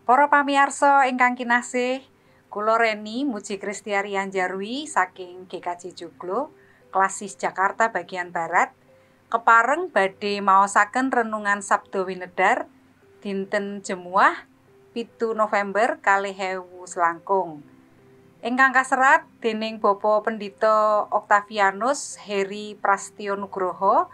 Para pamirsa ingkang kinasih, kula Reni Muji Kristiari Anjarwi saking GKJ Joglo, Klasis Jakarta bagian Barat, kepareng badhe maosaken renungan Sabda Winedar dinten Jemuah 7 November 2020. Ingkang kaserat dening Bapak Pendhita Oktavianus Heri Prastyo Nugroho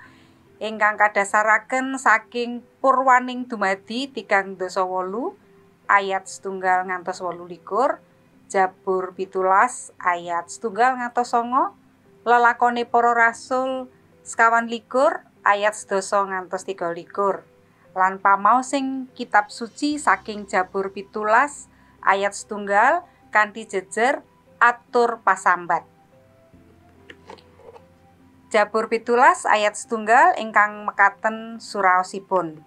ingkang kadhasaraken saking Purwaning Dumadi 3:8 ayat 1 ngantos 28, Jabur 17 ayat 1 ngantos 9, Lelakone Para Rasul 21 ayat 10 ngantos 23, lan pamaosing kitab suci saking Jabur 17 ayat 1 kanthi jejer atur pasambat. Jabur 17 ayat 1 ingkang mekaten suraosipun.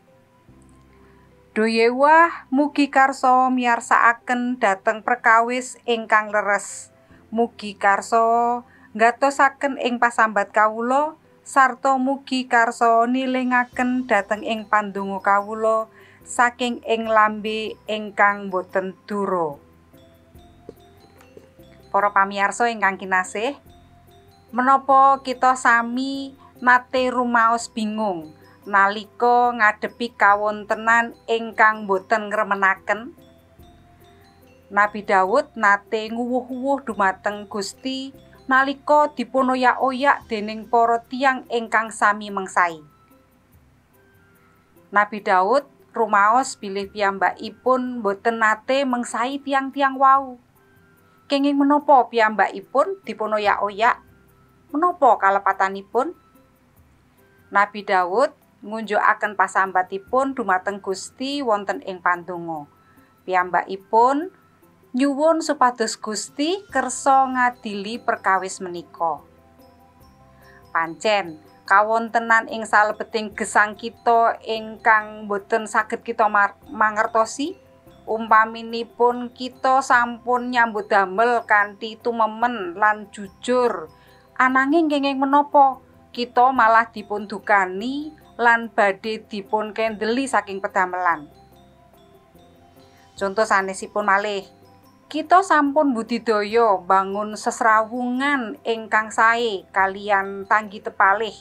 Duh Yewah, mugi karsa miyarsakaken dhateng perkawis ingkang leres. Mugi karsa nggatosaken ing pasambat kawula sarta mugi karsa nilingaken dhateng ing pandonga kawula saking ing lambe ingkang boten dura. Para pamirsa ingkang kinasih, menapa kita sami nate rumaos bingung nalika ngadepi kawontenan ingkang boten ngremenaken? Nabi Daud nate nguwuh-uwuh dumateng Gusti nalika dipunoyak-oyak dening para tiyang ingkang sami mengsai. Nabi Daud rumaos bilih piyambakipun boten nate mengsai tiyang-tiyang wau. Kenging menapa piyambakipun dipunoyak-oyak? Menapa kalepatanipun? Nabi Daud ngunjukaken pasambatipun dumateng Gusti wonten ing pandonga. Piyambakipun nyuwun supados Gusti kersa ngadili perkawis menika. Pancen kawontenan ing salebeting gesang kita ingkang boten saged kita mangertosi, umpaminipun kita sampun nyambut damel kanthi tumemen lan jujur, ananging kenging menapa kita malah dipun dukani lan badhe dipun kendeli saking pedamelan. Contoh sanesipun malih, kita sampun budidaya bangun sesrawungan ingkang sae kalian tanggi tepalih,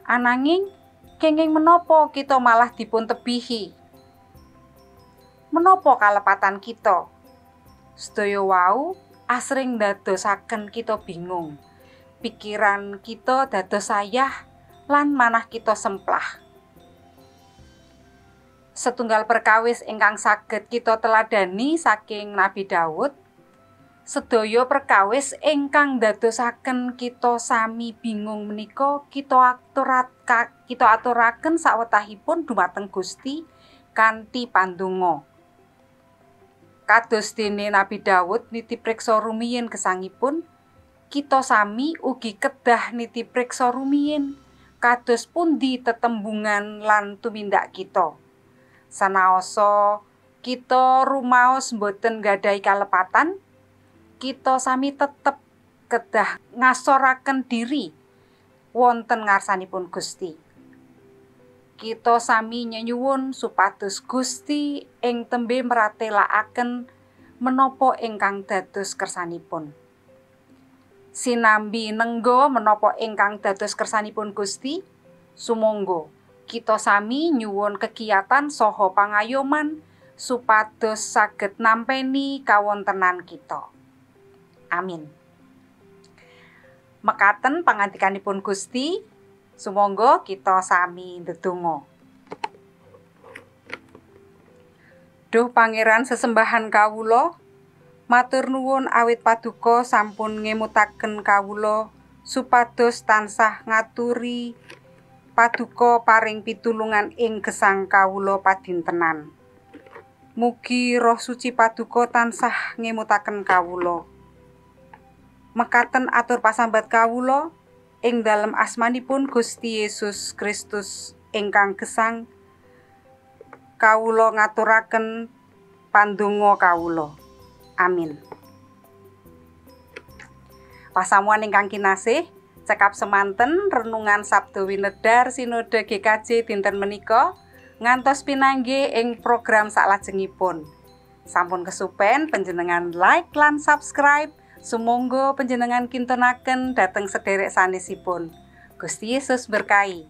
ananging kenging menapa kita malah dipun tebihi? Menapa kalepatan kita? Sedaya wau asring ndadosaken kita bingung. Pikiran kita dados sayah lan manah kita semplah. Setunggal perkawis ingkang saged kita teladani saking Nabi Daud, sedaya perkawis ingkang ndadosaken kita sami bingung menika kita aturaken sawetahipun dumateng Gusti kanthi pandonga. Kados dene Nabi Daud niti priksa rumiyin gesangipun, kita sami ugi kedah niti priksa rumiyin kados pundi tetembungan lan tumindak kita. Sanaosa kita rumaos boten nggadahi kalepatan, kita sami tetep kedah ngasoraken diri wonten ngarsanipun Gusti. Kita sami nyenyuwun supados Gusti ing tembe mratelakaken menapa ingkang dados kersanipun. Sinambi nenggo menapa ingkang dados kersanipun Gusti, sumangga kita sami nyuwun kegiatan saha pangayoman supados saged nampeni kawontenan kita. Amin. Mekaten pangandikanipun Gusti, sumangga kita sami ndedonga. Duh Pangeran sesembahan kawula, matur nuwun awit paduka sampun ngemutaken kawula supados tansah ngaturi paduka paring pitulungan ing gesang kawula padintenan. Mugi Roh Suci paduka tansah ngemutaken kawula. Mekaten atur pasambat kawula ing dalem asmanipun Gusti Yesus Kristus ingkang gesang, kawula ngaturaken pandonga kawula. Amin. Pasamuan ingkang kinasih, cekap semanten renungan Sabda Winedar Sinode GKJ dinten menika. Ngantos pinanggih ing program saklajengipun. Sampun kesupen panjenengan like lan subscribe. Sumangga panjenengan kintonaken dhateng sederek sanesipun. Gusti Yesus berkahi.